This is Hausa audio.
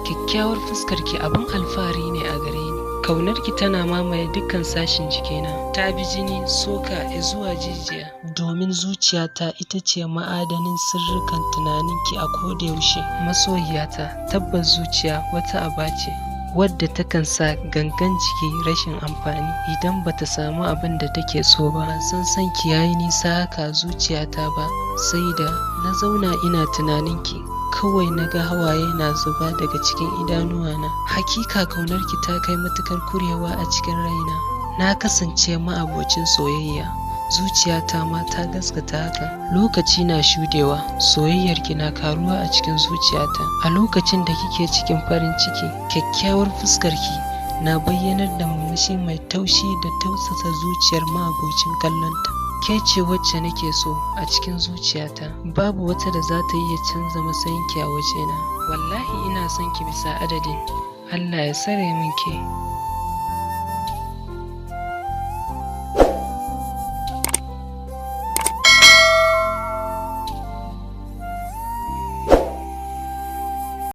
Kyakkyawar fuskarki abin alfahari ne a gare ni. Kaunarki tana mamaye dukkan sashin jikina. Ta bi jini, tsoka zuwa jijiya. Domin zuciyata ita ce ma'adanin sirrikan tunaninki a kodayaushe. Masoyiyata, tabbas zuciya wata aba ce wadda takan sa gangan jiki rashin amfani idan bata samu abin da take so ba. Ban san sonki yayi nisa haka a zuciyata ba, sai da na zauna ina tunaninki, kawai na ga hawaye na zuba daga cikin idanuwana. Hakika kaunarki ta kai matukar kurewa a cikin raina. Na kasance ma'abocin soyayya. Zuciyata ma ta gaskata hakan. Lokaci na shudewa, soyayyarki na karuwa a cikin zuciyata. A lokacin da kike cikin farin ciki, kyakkyawar fuskarki na bayyanar da murmushi mai taushi da tausasa zuciyar ma'abocin kallonta. Ke ce wacce nake so a cikin zuciyata. Babu wata da za ta iya canza matsayinki a wajena. Wallahi ina son ki bisa adadin. Allah ya tsare min ke.